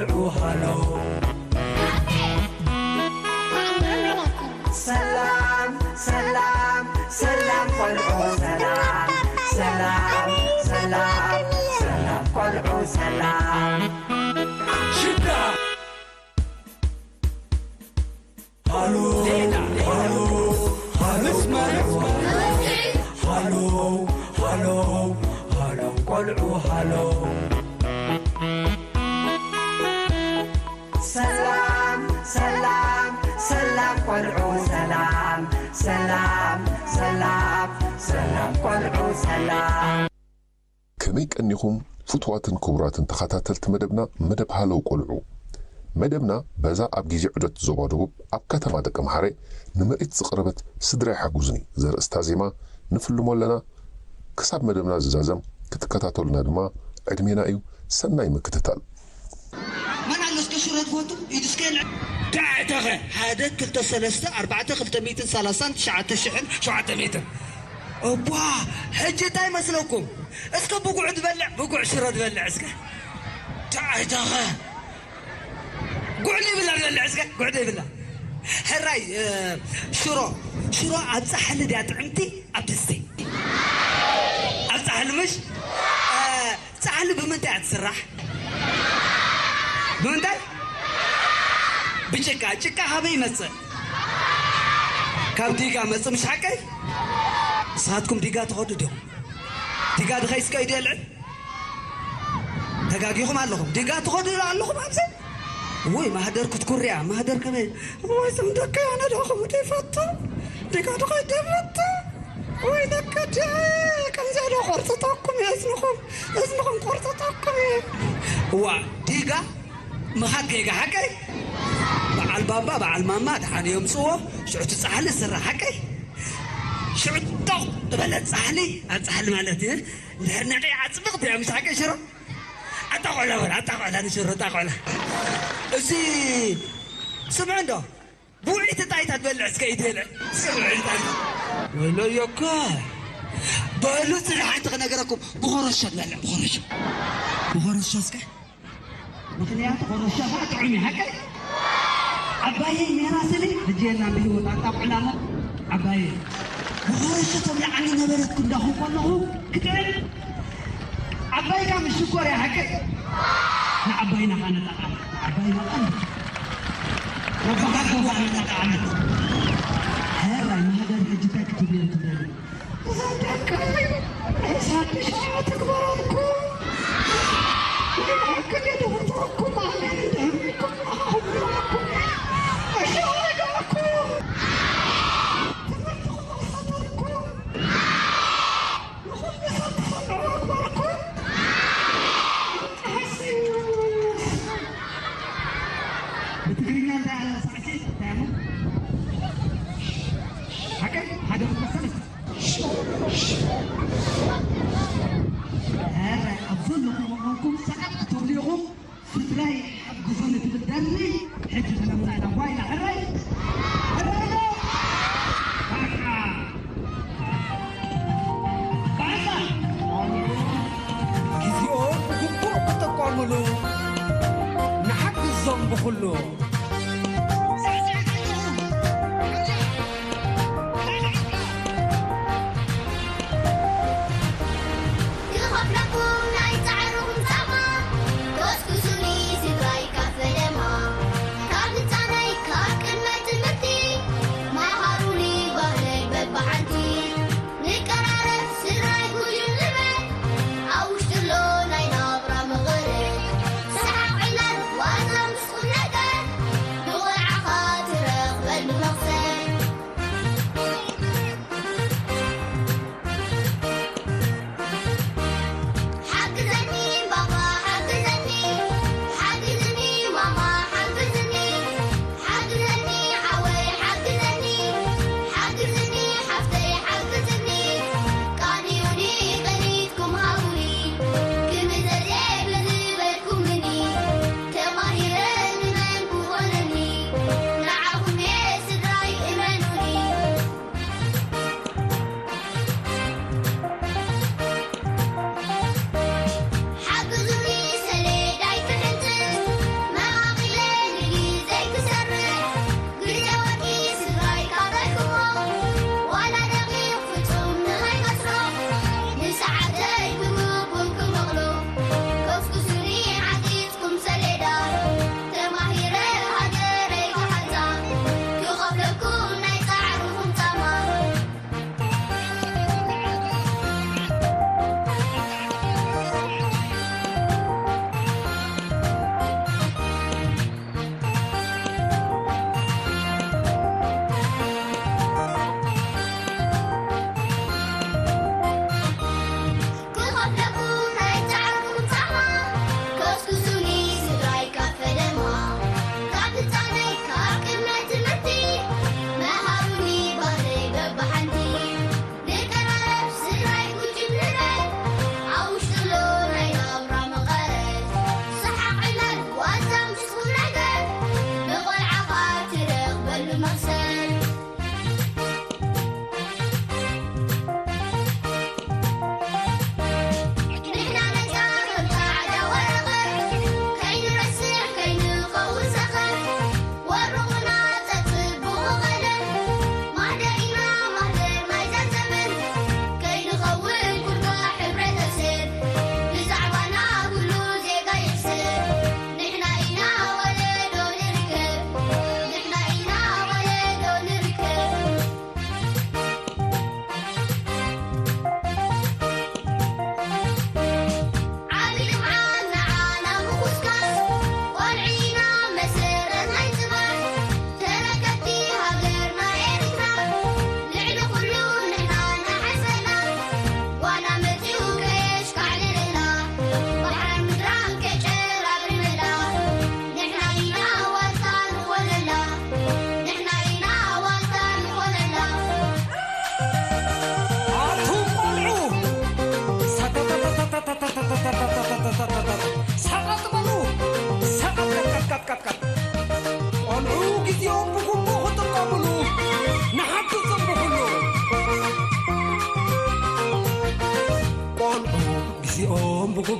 ሃሎ። ሰላም ሰላም ሰላም ቆልዑ ሰላም ሰላም ሰላም ሰላም ቆልዑ ሰላም ሽዳ ሃሎ ሃሎ ሃሎ ሃሎ ሃሎ ሃሎ ቆልዑ ሃሎ ሰላም ሰላም ሰላም ቆልዑ ሰላም ሰላም ሰላም ሰላም ቆልዑ ሰላም። ከመይ ቀኒኹም ፍቱዋትን ክቡራትን ተኸታተልቲ መደብና፣ መደብ ሃለው ቆልዑ። መደብና በዛ ኣብ ግዜ ዑደት ዞባ ደቡብ ኣብ ከተማ ደቀምሓረ ንምርኢት ዝቐረበት ስድራይ ሓጉዝኒ ዘርእስታ ዜማ ንፍልሞ ኣለና። ክሳብ መደብና ዝዛዘም ክትከታተሉና ድማ ዕድሜና እዩ። ሰናይ ምክትታል። መን ኣሎ እስከ ሽሮ ትፈቱ? ኢዱ እስከ የልዕል። ዳዕተኸ ሓደ ክልተ ሰለስተ ኣርባዕተ ክልተ ሚእትን ሰላሳን ትሽዓተ ሽሕን ሸውዓተ ሚእትን። እቧ፣ ሕጂ እንታይ መስለኩም? እስከ ብጉዕ ዝበልዕ፣ ብጉዕ ሽሮ ዝበልዕ እስከ። ዳዕተኸ ጉዕ ዘይብላ ዝበልዕ እስከ፣ ጉዕ ዘይብላ። ሕራይ፣ እ፣ ሽሮ፣ ሽሮ ኣብ ጻሕሊ ድያ ጥዕምቲ? ኣብ ድስቲ። ኣብ ጻሕሊ ምሽ? እ፣ ጻሕሊ ብምንታይ እያ ትስራሕ? ብምንታይ? ብጭቃ። ጭቃ ካበይ ይመጽእ? ካብ ዲጋ መጽእ፣ ምሽ ሓቀይ? ንስኻትኩም ዲጋ ትኸዱ ዲኹም? ዲጋ ድኸይስ ከይዱ የልዕል? ተጋጊኹም ኣለኹም። ዲጋ ትኸዱ ኣለኹም ኣብዚ? ውይ፣ ማህደር ክትኩርያ፣ ማህደር ከመይ? ወይ፣ ዝም ደቀይ ኣነ ዶ ከምኡ ይፈቱ? ዲጋ ዶ ከይደ ይፈቱ? ወይ፣ ደቀ ዲያ፣ ከምዚኣ ዶ ቆርጥጠኩም እየ እዝንኹም? እዝንኹም ቆርጥጠኩም እየ። እዋ፣ ዲጋ ምኻድ ጌጋ ሓቀይ? በዓል ባባ፣ በዓል ማማ፣ ደሓን የምጽዎ። ሽዑ እቲ ጻሕሊ ዝስራሕ ሓቀይ? ሽዑ ጦቕ ዝበለ ጻሕሊ፣ ኣብ ጻሕሊ ማለት እየ። እንድሕር ነቒዓ ጽብቕቲ እያ፣ ምስ ሓቂ ሽሮ። ኣታ ቆላ በል፣ ኣታ ቆላ ንሽሮ፣ ኣታ ቆላ። እዚ ስምዑ እንዶ፣ ብውዒት እንታይ እታ ትበልዕ እስከ ኢድ የለ። ስምዑ እንታይ? ወይሎ ዮኮ። በሉ፣ ጽንሓት ክነገረኩም፣ ብኾረሾ ትበልዕ፣ ብኾረሾ። ብኾረሾ እስከ። ምኽንያቱ ኾረሻ ኸዓ ጥዑም እዩ፣ ሓቀይ? ዓባየይ ሜራ ስኒ፣ ሕጂ የላን ብህይወት፣ ኣጣቑዕላ እሞ፣ ዓባየይ። ብኾረሻ ተብልዓኒ ነበረት፣ ክንዳኹም ከለኹ ክጥዕም። ዓባይ ከኣ ምስ ሽኮር እያ፣ ሓቀይ? ንዓባይና ኸኣ ነጣቕዓላ፣ ንዓባይና ኸኣ ነጣቕዓላ። ሕራይ ማህደር ሕጂ እንታይ ክትብሉ ትብለኒ? እዞም ደቀይ ሬሳ ብሻ ትግበረልኩም። ንዓኩም የድህርኩም፣ ኣነ ንድሕሪኩም ንዓኹም ይብለኩም። እሺ፣ ኣረጋኩም። ትምህርትኹም ኣሳተርኩም። ንኹሉ ሰብ ትሰምዑ ኣግበርኩም። ብትግርኛ እንታይ ኣለ ሳዕሲዒት እንታይ እሞ? ሓቀይ ሓደ ክልተ ሰለስተ። ኧረ፣ ኣብ ዘለኹም መቐንኩም ሰዓት ክትብሉ ኢኹም። ስድራይ ሓግዙኒ ትብል ደርፊ ሕጂ ክነምጻ ኢና። ጓይላ፣ ሕራይ? ሕራይ ዶ? በቃ። በቃ። ግዜኡ ብግቡእ ክጥቀሙሉ ንሓግዞም ብኹሉ። ክኸፍለኩም ናይ ጻዕርኹም ጻማ፣ ጎስጉሱኒ ስድራይ ካብ ፈለማ፣ ካብ ህጻነይ ካብ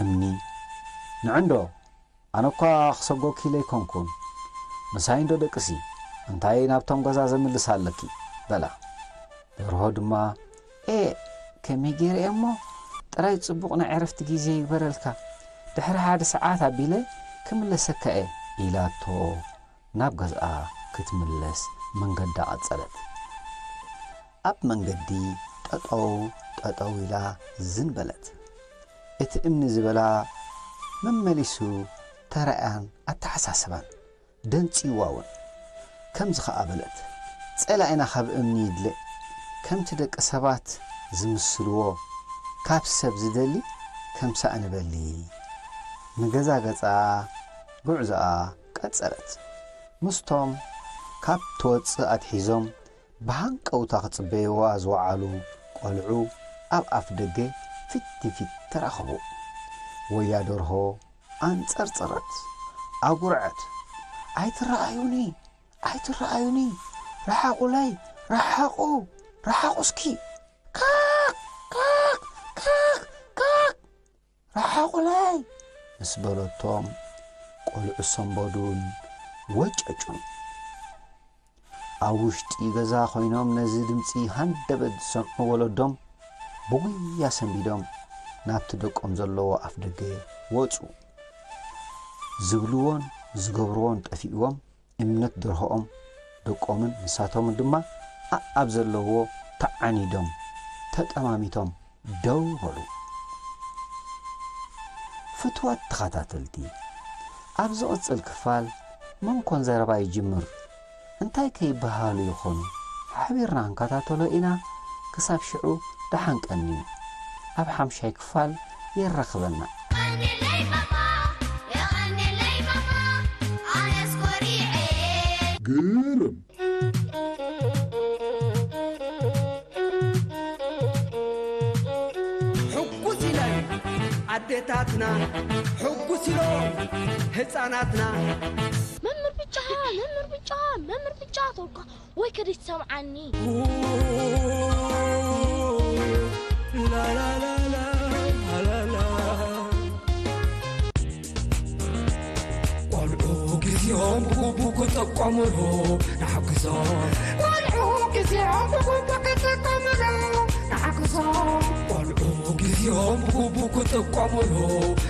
እምኒ፣ ንዕንዶ፣ ኣነ እኳ ክሰጎኪ ለይኮንኩን፣ ምሳይ እንዶ ደቅሲ፣ እንታይ ናብቶም ገዛ ዘምልስ ኣለኪ? በላ። ደርሆ ድማ፣ ኤእ፣ ከመይ ገይረ እየ እሞ፣ ጥራይ ጽቡቕ ናይ ዕረፍቲ ግዜ ይግበረልካ፣ ድሕሪ ሓደ ሰዓት ኣቢለ ክምለሰካ እየ፣ ኢላቶ ናብ ገዝኣ ክትምለስ መንገዳ ቀጸለት። ኣብ መንገዲ ጠጠው ጠጠው ኢላ ዝን በለት። እቲ እምኒ ዝበላ መመሊሱ ተራእያን ኣተሓሳስባን ደንጽዩዋ እውን። ከምዚ ኸኣ በለት፣ ጸላኢና ካብ እምኒ ይድለ፣ ከምቲ ደቂ ሰባት ዝምስልዎ ካብ ሰብ ዝደሊ ከምሳእ ንበሊ። ንገዛ ገጻ ጉዕዞኣ ቀጸለት። ምስቶም ካብ ትወጽእ ኣትሒዞም ብሃንቀውታ ክጽበይዋ ዝወዓሉ ቆልዑ ኣብ ኣፍ ደገ ፊት ንፊት ተራኸቡ። ወያ ደርሆ ኣንጸርጸረት፣ ኣጉርዐት። "ኣይትረኣዩኒ! ኣይትረኣዩኒ! ረሓቑለይ! ረሓቑ! ረሓቑ እስኪ! ካክ! ካክ! ካክ! ካክ!" "ረሓቑለይ!" ምስ በለቶም፣ ቆልዑ ሰንበዱን ወጨጩን። ኣብ ውሽጢ ገዛ ኮይኖም ነዚ ድምጺ ሃንደበት ዝሰምዑ ወለዶም ብጉያ ሰንቢዶም ናብቲ ደቆም ዘለዎ ኣፍደገ ወጹ። ዝብልዎን ዝገብርዎን ጠፊእዎም፣ እምነት ደርሆኦም፣ ደቆምን ንሳቶምን ድማ ኣኣብ ዘለዎ ተዓኒዶም፣ ተጠማሚቶም ደው በሉ። ፍቱዋት ተኸታተልቲ፣ ኣብ ዝቕጽል ክፋል መን ኮን ዘረባ ይጅምር? እንታይ ከ ይበሃሉ ይኾኑ? ሓቢርና ክንከታተሎ ኢና። ክሳብ ሽዑ ደሓን ቀንዩ። ኣብ ሓምሻይ ክፋል የራኽበና። የቐንየለይ ማማ፣ የቐንየለይ ማማ፣ ኣነስ ኮሪዐ። ግርም። ሕጉስ ኢለን ኣዴታትና፣ ሕጉስ ኢሎም ህፃናትና። መምህር ብጫ፣ መምህር ብጫ፣ መምህር ብጫ ተልኳ ወይ ከደይ ትሰምዓኒ። ላላላላ፣ ላላላ። ቆልዑ ግዜኦም ብግቡእ ክጥቀሙሉ ንሓግዞም። ቆልዑ ግዜኦም ብግቡእ ክጥቀሙሉ ንሓግዞም። ቆልዑ ግዜኦም ብግቡእ ክጥቀሙሉ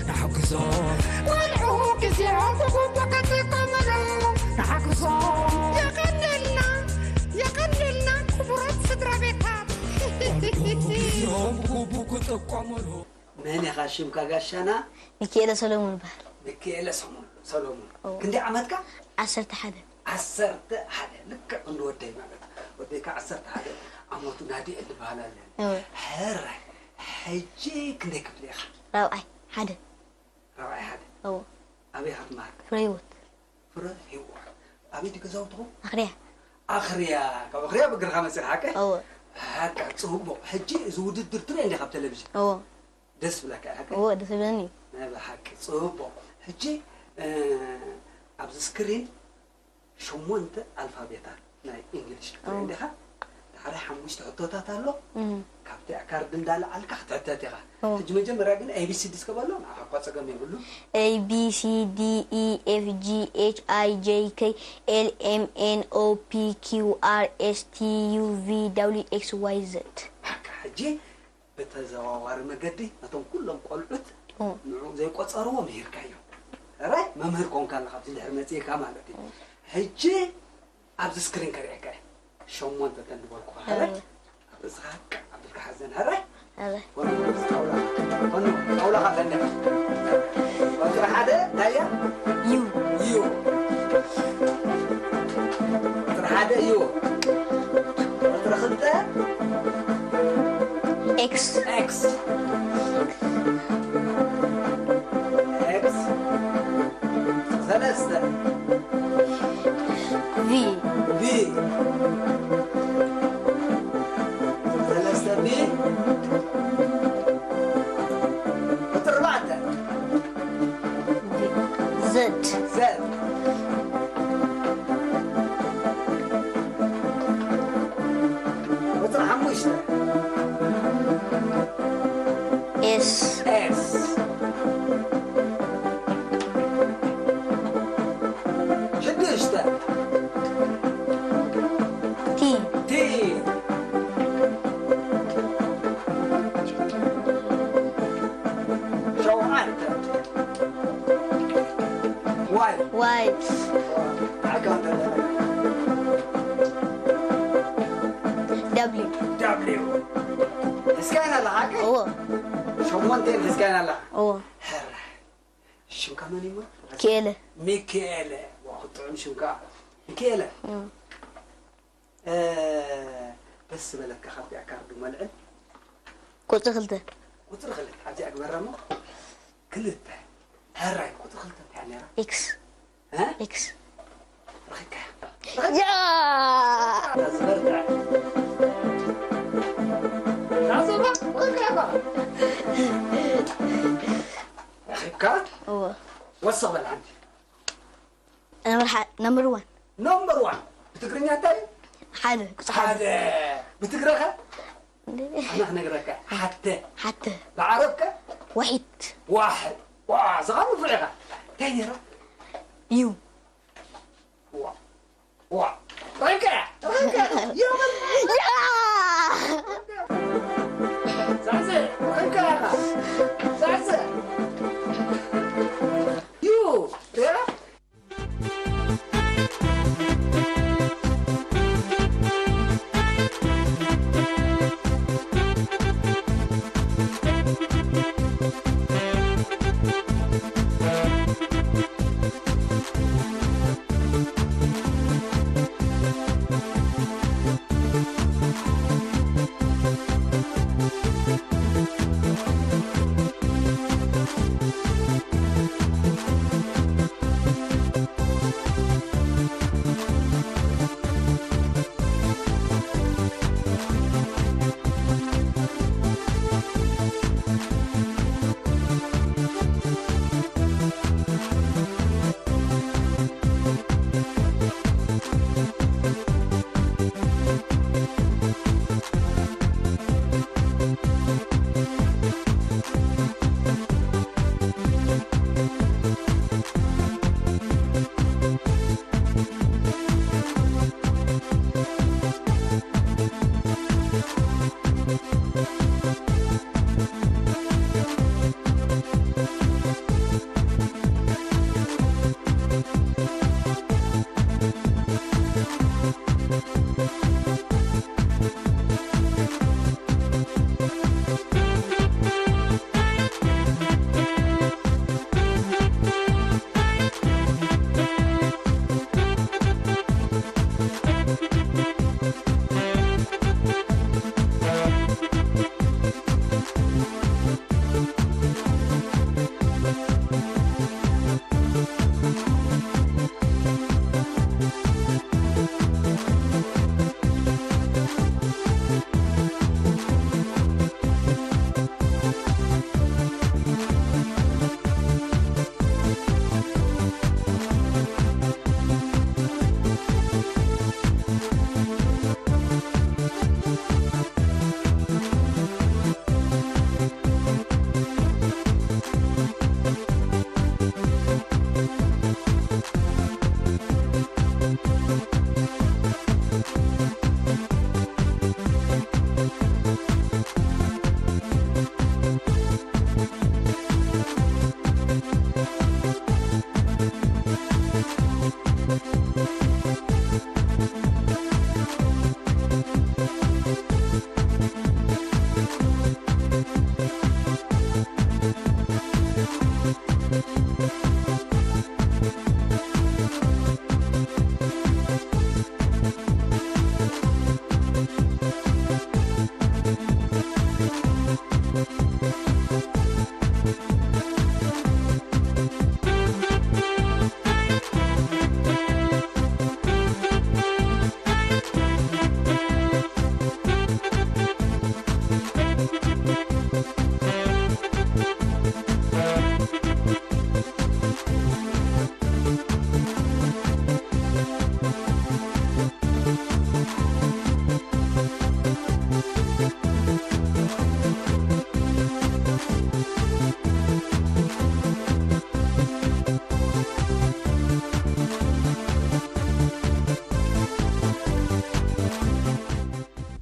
ንሓግዞም። ቆልዑ ግዜኦም ብግቡእ ክጥቀሙሉ ንሓግዞም። የቐንየልና፣ የቐንየልና ክቡራት ስድራ ቤታት። ቆልዑ ግዜኦም ብግቡእ ክጥቀሙሉ መን ኢኻ ሽምካ ጋሻና? ሚኪኤለ ሰሎሙን ይበሃል። ሚኪኤለ ሰሙ-፣ ሰሎሙን። እዎ። ክንደይ ዓመትካ? ዓሰርተ ሓደ። ዓሰርተ ሓደ፣ ልክዕ ክንዲ ወደይ ማለት እዩ። ወደይ ከ ዓሰርተ ሓደ ዓመቱ ናዲኤል ዝበሃል ኣሎ። እዎ። ሕራይ፣ ሕጂ ክንደይ ክፍሊ ኢኻ? ራብዓይ ሓደ። ራብዓይ ሓደ። እዎ። ኣበይ ኢኻ ትመሃር? ፍረ ህይወት። ፍረ ህይወት። ኣበይ ድዩ ገዛውትኹም? ኣኽርያ። ኣኽርያ። ካብ ኣኽርያ ብእግርኻ መፂኻ ሓቀይ? እዎ። ሓቃ፣ ፅቡቕ። ሕጂ እዚ ውድድር ትሪኦ እንዲኻ ኣብ ቴሌቪዥን? እዎ። ደስ ብለካ እዩ ሓቀይ? እዎ፣ ደስ ይብለኒ እዩ። ናይ ብሓቂ ፅቡቕ። ሕጂ፣ እ፣ ኣብዚ ስክሪን ሸሞንተ ኣልፋቤታት ናይ እንግሊሽ ትሪኦ እዎ። እንዲኻ? ዳሕራይ ሓሙሽተ ሕቶታት ኣሎ። እም። ካብቲ ካርድ እንዳለዓልካ ክትሕተት ኢኻ። እዎ። ሕጂ መጀመርያ ግን ኤ ቢ ሲ ዲ እስከ በሎ፣ ንዓኻ እኳ ጸገም የብሉ። A B C D E F G H I J K L M N O P Q R S T U V W X Y Z። ሓቃ፣ ሕጂ ብተዘዋዋሪ መገዲ ነቶም ኩሎም ቆልዑት እዎ። ንዕኡ ዘይቆጸርዎ ምሂርካዮም። ሕራይ መምህር ኮንካ ኣለኻ፣ ኣብዚ ድሕሪ መጺእካ ማለት እዩ። እዎ። ሕጂ ኣብዚ ስክሪን ከርእየካ እየ። ሸሞንተ ተን ዝበልኩኻ፣ ሕራይ? እዎ። ኣብ ርእስኻ ሕቅ ኣቢልካ ሓዘን፣ ሕራይ? ሕራይ። ኮኑ፣ ጣውላ፣ ኮኑ፣ ጣውላኻ ፈንሕ። ቁጽሪ ሓደ እንታይ እያ? ዩ። ዩ። ቁጽሪ ሓደ ዩ። ቁጽሪ ክልተ? ኤክስ። ኤክስ። ኤክስ። ሰለስተ። ቪ። ቪ። ሰለስተ ቪ። ቁጽሪ ኣርባዕተ። ዜድ። ዜድ። ቁጽሪ ሓሙሽተ። ኤስ። ኤስ። እዩ። ሕዝካየን ኣለኻ ሓቀይ? እዎ። ሸሞንተን ሕዝካየን ኣለኻ? እዎ። ሕራይ። ሽምካ መን እዩ? ኪኤለ። ሚኪኤለ። ዋው፣ ጥዑም ሽምካ። ሚኪኤለ። እዎ። እ፣ ደስ ዝበለካ ካብዚኣ ካርዱ መልዕል። ቁፅሪ ክልተ። ቁፅሪ ክልተ ኣብዚኣ ግበራ እሞ ክልተ። ሕራይ፣ ቁፅሪ ክልተ እንታይ እያ ነይራ? ኤክስ። እ? ኤክስ። ረኺብካያ። ያ! ዝበርትዐ። ናዘባ፣ ረኺብካ። ረኺብካ? እዎ። ወስኽ በል ሓንቲ። ነምበር ሓ- ነምበር ዋን። ነምበር ዋን። ብትግርኛ እንታይ? ሓደ ቁፅሪ ሓደ። ሓደ። ብትግረኸ? ኣነ ክነግረካ። ሓተ። ሓተ። ብዓረብከ? ወሒድ። ዋሕድ። ዋ፣ ዝኻ ንፉዕ ኢኻ። እንታይ ነይራ? ዩ። ዋ። ዋ። ረኺብካ እያ። ረኺብካ እያ። የመን። ያ! ዛዘ፣ ረኺብካ እያ። ዛዘ። ዩ። ያ።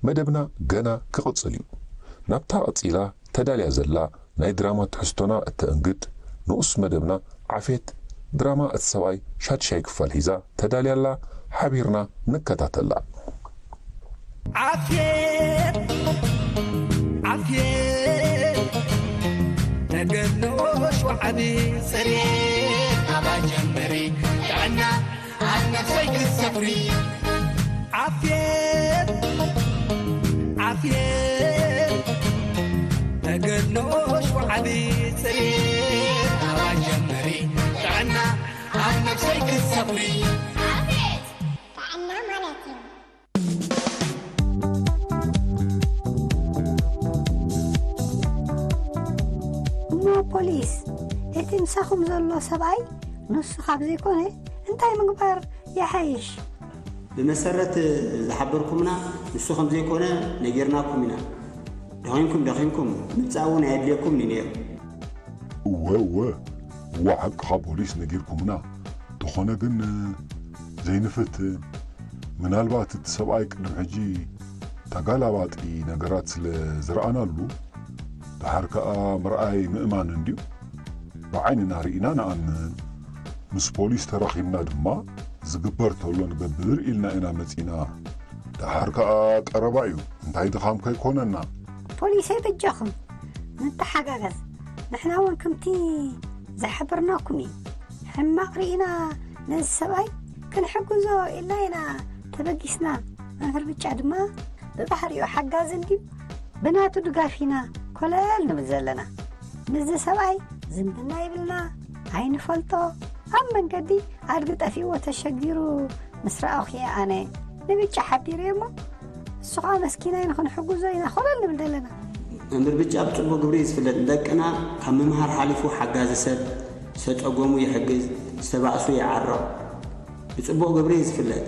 መደብና ገና ክቕጽል እዩ። ናብታ ቀጺላ ተዳልያ ዘላ ናይ ድራማ ትሕዝቶና እተእንግድ ንኡስ መደብና ዓፌት ድራማ እቲ ሰብኣይ ሻድሻይ ክፋል ሒዛ ተዳልያ ኣላ። ሓቢርና ንከታተላ። ዓፌት ዓፍየ ተገድሎ ሸውዓቢ ጽሬት ኣባ ጀምሪ ጥዕና ኣብ ነፍሰይ ክሰፍሪ ዓፍየ ዓፍየ ተገድሎ ሸውዓቢ ጽሬት ኣባ ጀምሪ ጥዕና ኣብ ነፍሰይ ክሰፍሪ ዓፍየ ጥዕና ማለት እዩ። እሞ ፖሊስ፣ እቲ ምሳኹም ዘሎ ሰብኣይ ንሱ ካብ ዘይኮነ እንታይ ምግባር ይሓይሽ? ብመሰረት ዝሓበርኩምና ንሱ ከም ዘይኮነ ነጊርናኩም ኢና። ደኺምኩም ደኺምኩም ምብጻእ እውን ኣየድልየኩምን እዩ ነይሩ። እወ እወ፣ እወ ሓቅኻ ፖሊስ ነጊርኩምና። ተኾነ ግን ዘይንፍትን፣ ምናልባት እቲ ሰብኣይ ቅድሚ ሕጂ ተጋላባጢ ነገራት ስለ ዝረኣናሉ፣ ደሓር ከኣ ምርኣይ ምእማን እንድዩ። ብዓይንና ርኢና ንኣምን፣ ምስ ፖሊስ ተራኺብና ድማ ዝግበር ተሎ ንገብር ኢልና ኢና መጺና። ደሓር ከኣ ቀረባ እዩ፣ እንታይ ድኻም ከይኮነና። ፖሊሰይ በጃኹም ንተሓጋገዝ፣ ንሕና እውን ከምቲ ዝሓበርናኩም እዩ። ሕማቕ ርኢና ነዚ ሰብኣይ ክንሕግዞ ኢልና ኢና ተበጊስና። መምህር ብጫ ድማ ብባህሪኡ ሓጋዚ እንድዩ፣ ብናቱ ድጋፍ ኢና ኮለል ንብል ዘለና። ምስዚ ሰብኣይ ዝምድና ይብልና፣ ኣይንፈልጦ። ኣብ መንገዲ ኣድጊ ጠፊእዎ ተሸጊሩ ምስ ረኣኹ እየ ኣነ ንብጫ ሓቢረ እሞ፣ እሱ ኸዓ መስኪናይ ንኽንሕግዞ ኢና ኮለል ንብል ዘለና። መምህር ብጫ ብጽቡቕ ግብሪ እዩ ዝፍለጥ። ንደቅና ካብ ምምሃር ሓሊፉ ሓጋዚ ሰብ፣ ዝተጸገሙ ይሕግዝ፣ ዝተባእሱ ይዓርቕ። ብጽቡቕ ግብሪ እዩ ዝፍለጥ።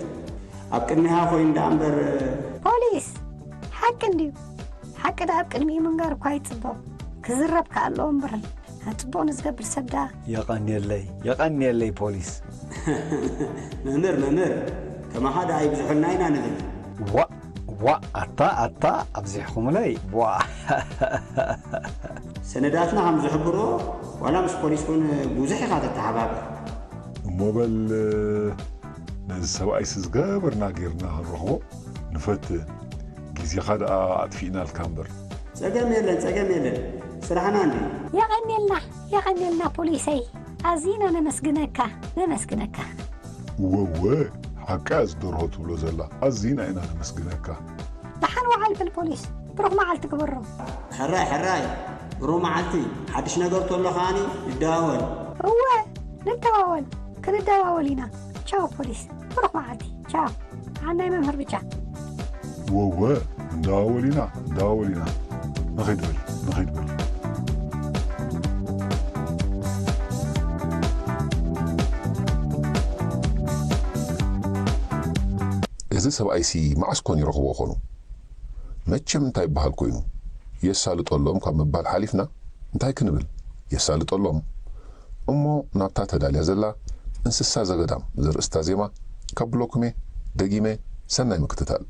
ኣብ ቅድሚኻ ኮይኑ ደኣ እምበር። ፖሊስ! ሓቂ እንድዩ። ሓቂ ደኣ ኣብ ቅድሚኡ ምንጋር እኳ ይጽቡቕ። ክዝረብ ከኣ ኣለዎ እምበር። ጽቡቕ ንዝገብር ሰብ ደኣ። የቐንየለይ፣ የቐንየለይ ፖሊስ። መምህር፣ መምህር፣ ከማኻ ደኣ ይብዝሑልና ኢና ንብል። ዋእ፣ ዋእ፣ ኣታ፣ ኣታ፣ ኣብዚሕኹምለይ፣ ዋእ። ሰነዳትና ከም ዝሕብሮ፣ ዋላ ምስ ፖሊስ ኮን ብዙሕ ኢኻ ተተሓባበር። እሞ በል፣ ነዚ ሰብኣይሲ ዝገበርና ጌርና ክንረኽቦ ንፈትን። ግዜኻ ደኣ ኣጥፊእናልካ እምበር። ጸገም የለን፣ ጸገም የለን። ስራሕና እንድዩ። የቐንየልና፣ የቐንየልና ፖሊሰይ። ኣዚና ነመስግነካ፣ ነመስግነካ። እወ፣ እወ፣ ሓቃ እያ ዝደርሆ ትብሎ ዘላ። ኣዚና ኢና ነመስግነካ። ደሓን ወዓል በል ፖሊስ። ብሩኽ መዓልቲ ግበሮ። ሕራይ፣ ሕራይ። ብሩኽ መዓልቲ። ሓድሽ ነገር ተሎ ከኣኒ ንደዋወል። እወ፣ ንደዋወል። ክንደዋወል ኢና። ቻው ፖሊስ። ብሩኽ መዓልቲ። ቻው። ዓናይ መምህር ብጫ። ወወ፣ እንዳወሊና፣ እንዳወሊና። ንኺድ በል፣ ንኺድ በል። እዚ ሰብኣይሲ መዓስ ኮን ይረኽቦ ኾኑ? መቸም እንታይ ይበሃል ኮይኑ? የሳልጠሎም ካብ ምባል ሓሊፍና እንታይ ክንብል? የሳልጠሎም። እሞ ናብታ ተዳልያ ዘላ እንስሳ ዘገዳም ዘርእስታ ዜማ ከብለኩም እየ። ደጊመ ሰናይ ምክትታል።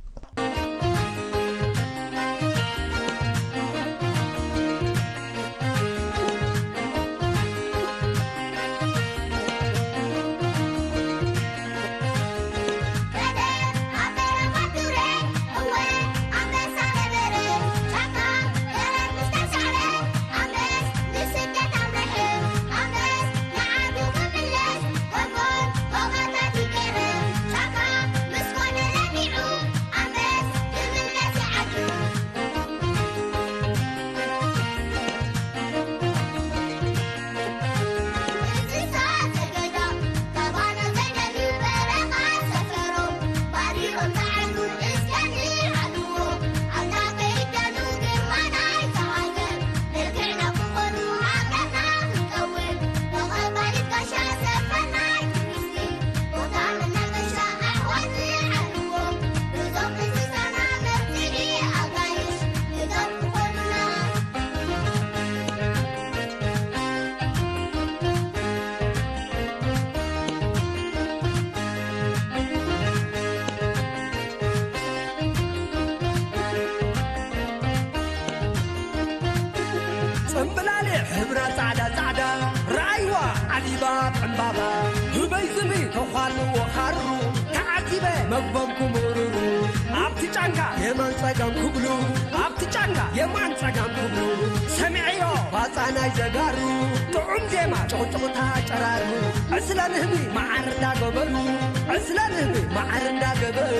ጽምብላሊዕ ሕብራ ጻዕዳ ጻዕዳ፣ ረኣይዋ ዓሊባ ዕምባባ፣ ህበይ ዝብኢ ተዃሉ ወኻርሩ፣ ተዓዚበ መግቦም ክምርሩ፣ ኣብቲ ጫንካ የማን ጸጋም ክብሉ፣ ኣብቲ ጫንጋ የማን ጸጋም ክብሉ ሰሚዐዮ ባጻ ናይ ዘጋሩ ጥዑም ዜማ ጭቕጭቕታ ጨራሩ ዕስለ ንህቢ መዓር እንዳገበሩ ዕስለ ንህቢ መዓር እንዳገበሩ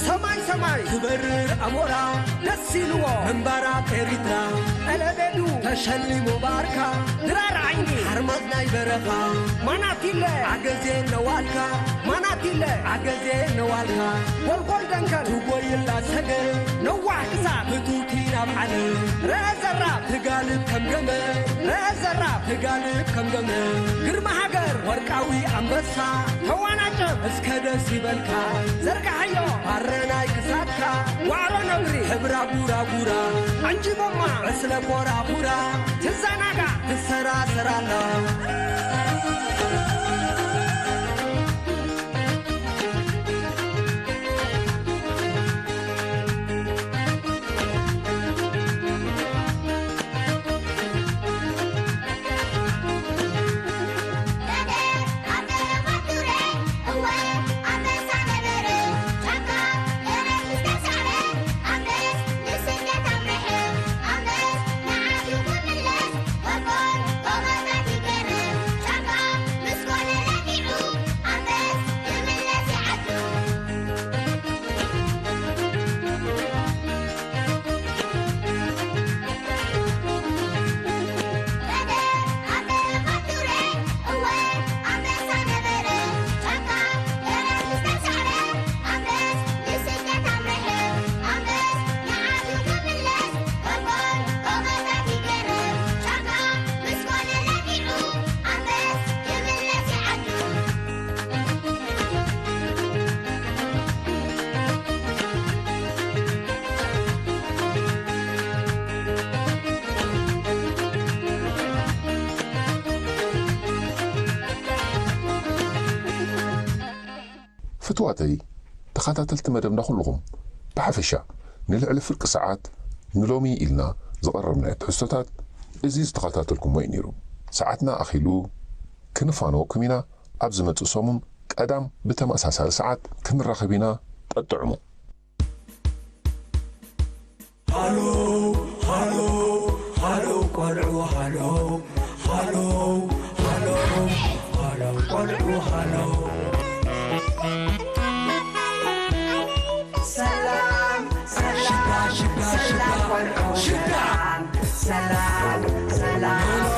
ሰማይ ሰማይ ትበርር ኣሞራ ደስ ኢልዎ ምንባራ ኤሪትራ ቀለቤቱ ተሸሊሙ ባርካ ድራር ዓይኒ ሓርማዝ ናይ በረኻ ማናቲለ ኣገዜ ነዋልካ ማናቲለ ኣገዜ ነዋልካ ጎልጎል ደንከል ትጎይላ ሰገር ነዋሕ ክሳብ ህቱቲ ናብ ዓለም ረአ ዘራብ ትጋልብ ከም ገመ ረአ ዘራብ ትጋልብ ከም ገመ ግርማ ሃገር ወርቃዊ ኣንበሳ ተዋናጨብ እስከ ደስ ይበልካ ዘርጋሓዮ ኣረናይ ክሳድካ ዋዕሮ ነብሪ ሕብራ ጉራጉራ ዓንጂቦማ ዕስለ ኮራኹራ ትዘናጋ ትሰራሰር ኣላ ፍትዋተይ ተኸታተልቲ መደብና ኩልኹም ብሓፈሻ ንልዕሊ ፍርቂ ሰዓት ንሎሚ ኢልና ዝቐረብናዮ ትሕዝቶታት እዚ ዝተኸታተልኩሞ እዩ ነይሩ። ሰዓትና ኣኺሉ ክንፋነወኩም ኢና። ኣብ ዝመጽእ ሰሙን ቀዳም ብተመሳሳሊ ሰዓት ክንራኸብ ኢና። ጠጥዕሙ። ሃሎ ሃሎ ሃሎ ቆልዑ ሃሎ ሃሎ ሃሎ ቆልዑ ሃሎ ሰላም ሰላም ሽጋ ሽጋ ሽጋ ቆልዑ ሽጋ ሰላም ሰላም